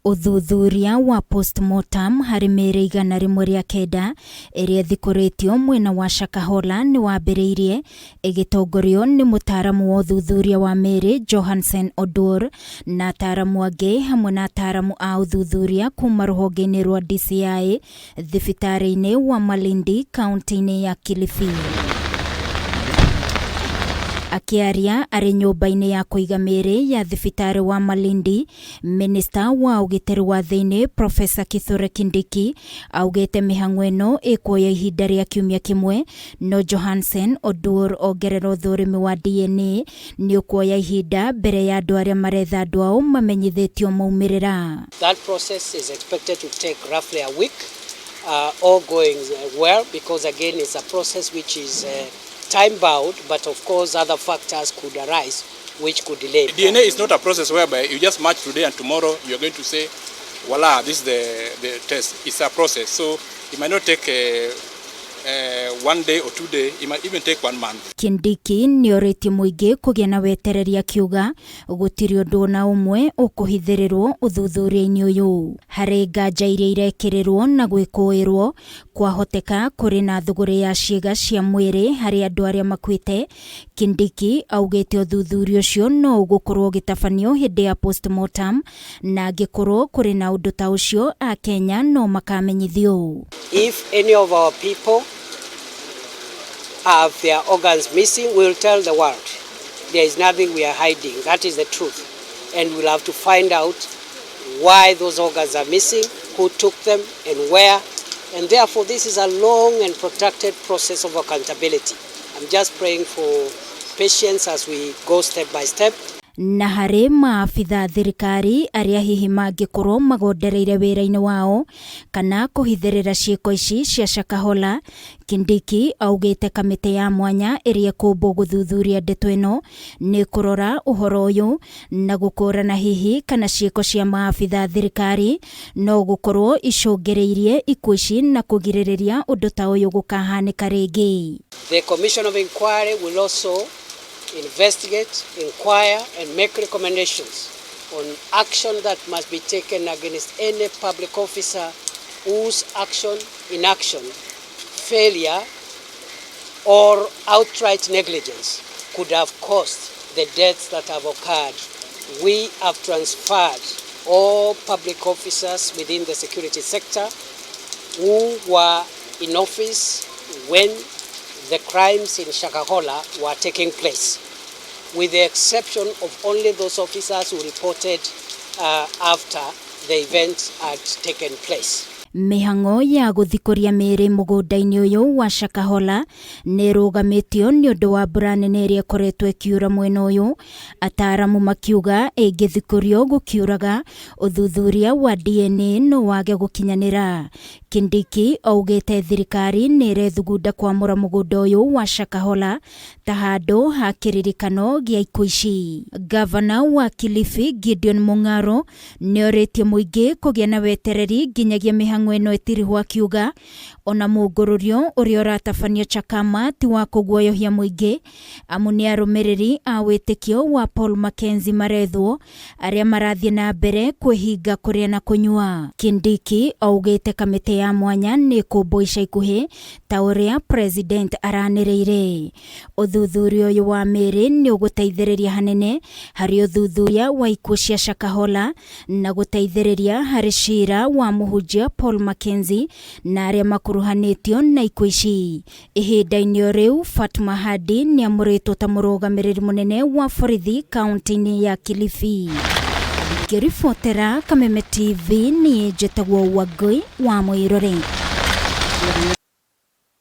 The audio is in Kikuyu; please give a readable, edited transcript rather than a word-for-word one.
Ũthuthuria wa postmortem harĩ mĩĩrĩ 109 ĩrĩa ĩthikũrĩtio mwena wa Shakahola nĩ wambĩrĩirie, ĩgĩtongorio nĩ mũtaaramu wa ũthuthuria wa mĩĩrĩ Johansen Oduor na ataaramu angĩ hamwe na ataaramu a ũthuthuria kuma rũhonge-inĩ rwa DCI thibitarĩ-inĩ wa Malindi kaunti-inĩ ya Kilifi. Akĩaria arĩ nyũmba-inĩ ya kũiga mĩĩrĩ ya thibitarĩ wa Malindi, Minista wa ũgitĩri wa thĩinĩ Professor Kithure Kindiki augĩte mĩhang'o ĩno ĩkuoya ihinda rĩa kiumia kĩmwe, no Johansen Oduor ongerera ũthũrimi wa DNA nĩ ũkuoya ihinda mbere ya andũ arĩa maretha andũ ao mamenyithĩtio maumĩrĩra. That process is expected to take roughly a week, all going well, because again it's a process which is time bound, but of course other factors could arise which could delay. DNA is not a process whereby you just match today and tomorrow you are going to say, voila, this is the test. It's a process. So it might not take 1 day or 2 days, it might even take one month. Kindiki nĩorĩtie mũingĩ kũgĩa na wetereri akiuga gũtirĩ ũndũ ona ũmwe ũkũhithĩrĩrwo ũthuthuria-inĩ ũyũ. Harĩ nganja iria irekĩrĩrwo na gwĩkũĩrwo kwahoteka kũrĩ na thũgũrĩ ya ciĩga cia mwĩrĩ harĩ andũ arĩa makuĩte. Kindiki augĩte ũthuthuria ũcio no ũgũkorwo ũgĩtabanio hĩndĩ ya postmortem na angĩkorwo kũrĩ na ũndũ ta ũcio akenya no makamenyithio. If any of our people have their organs missing, we will tell the world. There is nothing we are hiding. That is the truth. And we'll have to find out why those organs are missing, who took them, and where. And therefore, this is a long and protracted process of accountability. I'm just praying for patience as we go step by step. Na harĩ maabitha thirikari arĩa hihi mangĩkorwo magondereire wĩra-inĩ wao kana kũhithĩrĩra ciĩko ici cia Shakahola, Kindiki augĩte kamĩtĩ ya mwanya ĩrĩa ĩkũmbwo gũthuthuria ndeto ĩno nĩ kũrora ũhoro ũyũ na gũkũrana hihi kana ciĩko cia maabitha thirikari no gũkorwo icũngĩrĩirie ikuũ ici na kũgirĩrĩria ũndũ ta ũyũ gũkahanĩka rĩngĩ. The Commission of Inquiry will also investigate, inquire, and make recommendations on action that must be taken against any public officer whose action, inaction, failure, or outright negligence could have caused the deaths that have occurred. We have transferred all public officers within the security sector who were in office when the crimes in Shakahola were taking place, with the exception of only those officers who reported after the event had taken place. Mĩhang'o ya gũthikũria mĩĩrĩ mũgũnda-inĩ ũyũ wa Shakahola nĩ ĩrũgamĩtio nĩ ũndũ wa mbura nene ĩrĩa ĩkoretwo ĩkiura mwena ũyũ, ataaramu makiuga ĩngĩthikũrio gũkiuraga ũthuthuria wa DNA no wage gũkinyanĩra. Kindiki augĩte thirikari nĩ ĩrethugunda kwamũra mũgũnda ũyũ wa Shakahola ta handũ ha kĩririkano gĩa ikuũ ici. Gavana wa Kilifi Gideon Mung'aro nĩ orĩtie mũingĩ kũgĩa na wetereri nginyagia mĩhang'o ĩno ĩtirihwo, akiuga ona mũngũrũrio ũrĩa ũratabanio Chakama ti wa kũguoyohia mũingĩ amu nĩ arũmĩrĩri a wĩtĩkio wa Paul Mackenzie marethwo arĩa marathiĩ na mbere kwĩhinga kũrĩa na kũnyua. Kindiki augĩte kamĩtĩ ya mwanya nĩ ĩkũmbwo ica ikuhĩ ta ũrĩa president aranĩrĩire. Ũthuthuria ũyũ wa mĩĩrĩ nĩ ũgũteithĩrĩria hanene harĩ ũthuthuria wa ikuũ cia Shakahola na gũteithĩrĩria harĩ cira wa mũhunjia Paul Mackenzie na arĩa makuruhanĩtio na ikuũ ici. Ihinda-inĩ o rĩu, Fatuma Hadi nĩ amũrĩtwo ta mũrũgamĩrĩri mũnene wa borithi kaunti-inĩ ya Kilifi. Ngĩribotera Kameme TV, niĩ njĩtagwo Wangũi wa Mũirũrĩ.